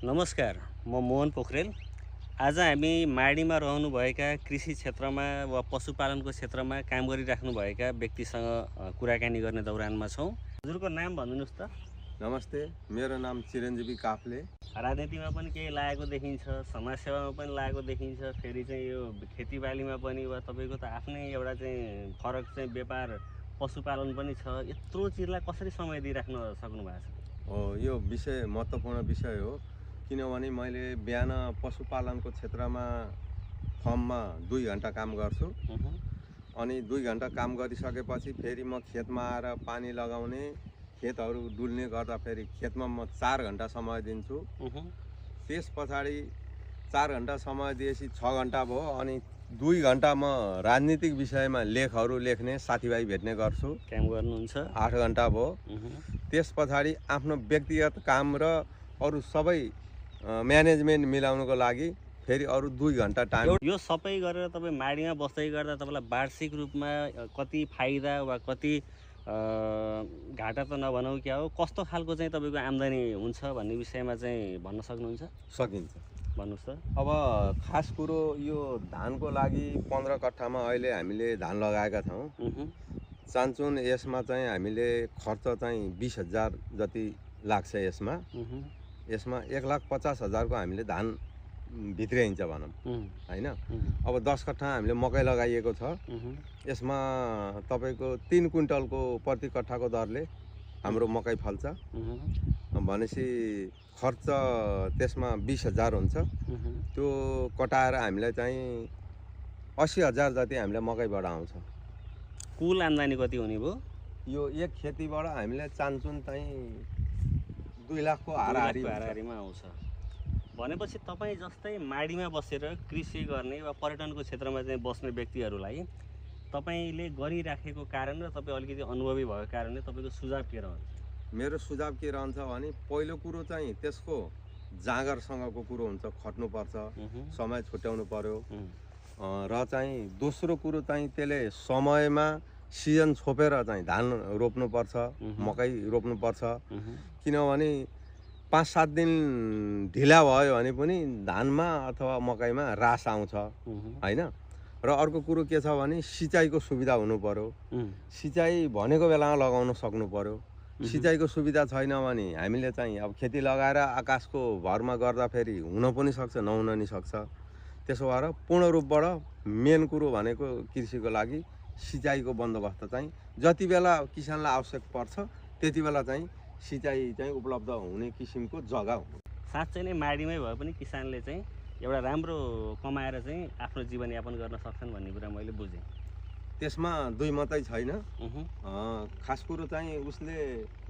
नमस्कार, म मोहन पोखरेल। आज हामी माडीमा रहनुभएका कृषि क्षेत्रमा वा पशुपालनको क्षेत्रमा काम गरिराख्नुभएका व्यक्तिसँग कुराकानी गर्ने दौरानमा छौँ। हजुरको नाम भनिदिनुहोस् त। नमस्ते, मेरो नाम चिरञ्जीवी काफ्ले। राजनीतिमा पनि केही लागेको देखिन्छ, समाजसेवामा पनि लागेको देखिन्छ, फेरि चाहिँ यो खेतीबालीमा पनि वा तपाईँको त आफ्नै एउटा चाहिँ फरक चाहिँ व्यापार पशुपालन पनि छ। यत्रो चिजलाई कसरी समय दिइराख्न सक्नु भएको छ? यो विषय महत्त्वपूर्ण विषय हो, किनभने मैले बिहान पशुपालनको क्षेत्रमा फर्ममा 2 घन्टा काम गर्छु। अनि 2 घन्टा काम गरिसकेपछि फेरि म खेतमा आएर पानी लगाउने, खेतहरू डुल्ने गर्दा फेरि खेतमा म 4 घन्टा समय दिन्छु। त्यस पछाडि 4 घन्टा समय दिएपछि 6 घन्टा भयो। अनि 2 घन्टा म राजनीतिक विषयमा लेखहरू लेख्ने, साथीभाइ भेट्ने गर्छु। काम गर्नुहुन्छ? 8 घन्टा भयो। त्यस पछाडि आफ्नो व्यक्तिगत काम र अरू सबै म्यानेजमेन्ट मिलाउनको लागि फेरि अरू 2 घन्टा टाइम। यो सबै गरेर तपाईँ माडीमा बस्दै गर्दा तपाईँलाई वार्षिक रूपमा कति फाइदा वा कति घाटा त नभनौँ क्या हो, कस्तो खालको चाहिँ तपाईँको आम्दानी हुन्छ भन्ने विषयमा चाहिँ भन्न सक्नुहुन्छ? सकिन्छ, भन्नुहोस् त। अब खास कुरो यो धानको लागि 15 कट्ठामा अहिले हामीले धान लगाएका छौँ। चान्चुन यसमा चाहिँ हामीले खर्च चाहिँ 20,000 जति लाग्छ। यसमा 1,50,000 को हामीले धान भित्र्याइन्छ भनौँ होइन। अब 10 कट्ठा हामीले मकै लगाइएको छ। यसमा तपाईँको 3 क्विन्टलको प्रति कट्ठाको दरले हाम्रो मकै फल्छ। भनेपछि खर्च त्यसमा 20,000 हुन्छ। त्यो कटाएर हामीलाई चाहिँ 80,000 जति हामीलाई मकैबाट आउँछ। कुल आम्दानी कति हुने भयो? यो एक खेतीबाट हामीलाई चान्चुन चाहिँ 2 लाखको हाराहारीमा आउँछ। भनेपछि तपाईँ जस्तै माडीमा बसेर कृषि गर्ने वा पर्यटनको क्षेत्रमा चाहिँ बस्ने व्यक्तिहरूलाई तपाईँले गरिराखेको कारण र तपाईँ अलिकति अनुभवी भएको कारणले तपाईँको सुझाव के रहन्छ? मेरो सुझाव के रहन्छ भने पहिलो कुरो चाहिँ त्यसको जाँगरसँगको कुरो हुन्छ, खट्नुपर्छ, समय छुट्याउनु पर्यो। र चाहिँ दोस्रो कुरो चाहिँ त्यसले समयमा सिजन छोपेर चाहिँ धान रोप्नुपर्छ, मकै रोप्नुपर्छ। किनभने 5-7 दिन ढिला भयो भने पनि धानमा अथवा मकैमा रास आउँछ होइन। र अर्को कुरो के छ भने सिँचाइको सुविधा हुनु पर्यो। सिँचाइ भनेको बेलामा लगाउन सक्नु पर्यो। सिँचाइको सुविधा छैन भने हामीले चाहिँ अब खेती लगाएर आकाशको भरमा गर्दाखेरि हुन पनि सक्छ, नहुन नि सक्छ। त्यसो भएर पूर्ण रूपबाट मेन कुरो भनेको कृषिको लागि सिँचाइको बन्दोबस्त चाहिँ जति बेला किसानलाई आवश्यक पर्छ त्यति बेला चाहिँ सिँचाइ चाहिँ उपलब्ध हुने किसिमको जग्गा हो। साँच्चै नै माडीमै भए पनि किसानले चाहिँ एउटा राम्रो कमाएर चाहिँ आफ्नो जीवनयापन गर्न सक्छन् भन्ने कुरा मैले बुझेँ। त्यसमा दुई मात्रै छैन। खास कुरो चाहिँ उसले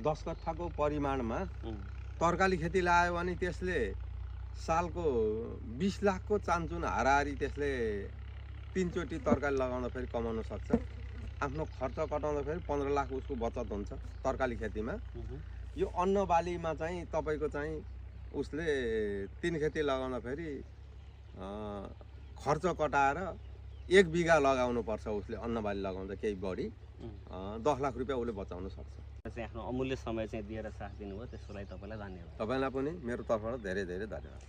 10 कट्ठाको परिमाणमा तरकारी खेती लगायो भने त्यसले सालको 20 लाखको चान्चुन हाराहारी त्यसले 3 चोटि तरकारी लगाउँदा फेरि कमाउन सक्छ। आफ्नो खर्च कटाउँदा फेरि 15 लाख उसको बचत हुन्छ तरकारी खेतीमा। यो अन्न बालीमा चाहिँ तपाईँको चाहिँ उसले 3 खेती लगाउँदा फेरि खर्च कटाएर 1 बिघा लगाउनु पर्छ। उसले अन्न बाली लगाउँदा केही बढी 10 लाख रुपियाँ उसले बचाउन सक्छ। आफ्नो अमूल्य समय चाहिँ दिएर साथ दिनुभयो, त्यसको लागि तपाईँलाई धन्यवाद। तपाईँलाई पनि मेरो तर्फबाट धेरै धेरै धन्यवाद।